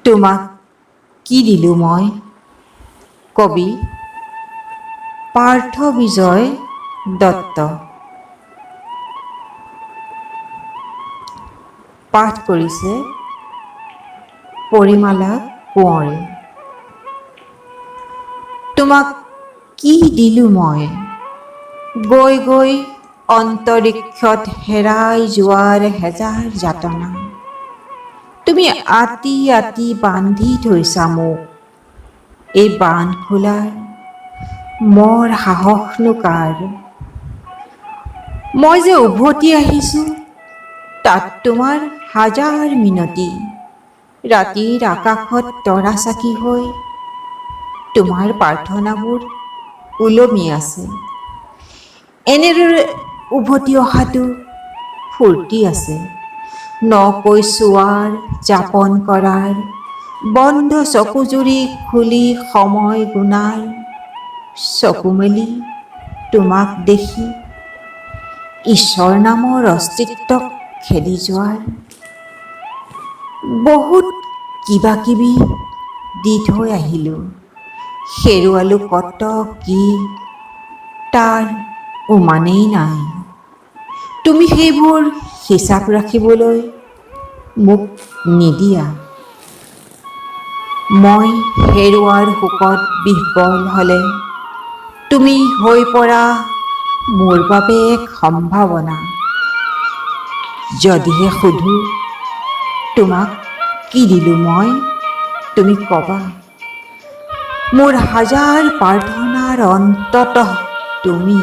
তোমাক কি দিলোঁ মই? কবি পাৰ্থ বিজয় দত্ত। পাঠ কৰিছে পৰিমালা কোঁৱৰে। তোমাক কি দিলোঁ মই? গৈ গৈ অন্তৰীক্ষত হেৰাই যোৱাৰ হেজাৰ যাতনা। তুমি আতি আতি বান্ধি থৈছা মোক। এই বান্ধ খোলাৰ মোৰ সাহসনো কাৰ? মই যে উভতি আহিছোঁ, তাত তোমাৰ হাজাৰ মিনতি। ৰাতিৰ আকাশত তৰা চাকি হৈ তোমাৰ প্ৰাৰ্থনাবোৰ ওলমি আছে। এনেদৰে উভতি অহাটো ফূৰ্তি আছে। নকৈ চোৱাৰ, যাপন কৰাৰ, বন্ধ চকুযুৰি খুলি সময় গুণাৰ, চকু মেলি তোমাক দেখি ঈশ্বৰ নামৰ অস্তিত্বক খেদি যোৱাৰ বহুত কিবা কিবি দি থৈ আহিলোঁ। হেৰুৱালোঁ কত কি, তাৰ উমানেই নাই। তুমি সেইবোৰ হিচাপ ৰাখিবলৈ মোক নিদিয়া। মই হেৰুৱাৰ শোকত বিহ্বল হ'লে তুমি হৈ পৰা মোৰ বাবে এক সম্ভাৱনা। যদিহে সোধোঁ, তোমাক কি দিলোঁ মই? তুমি ক'বা, মোৰ হাজাৰ প্ৰাৰ্থনাৰ অন্ততঃ তুমি।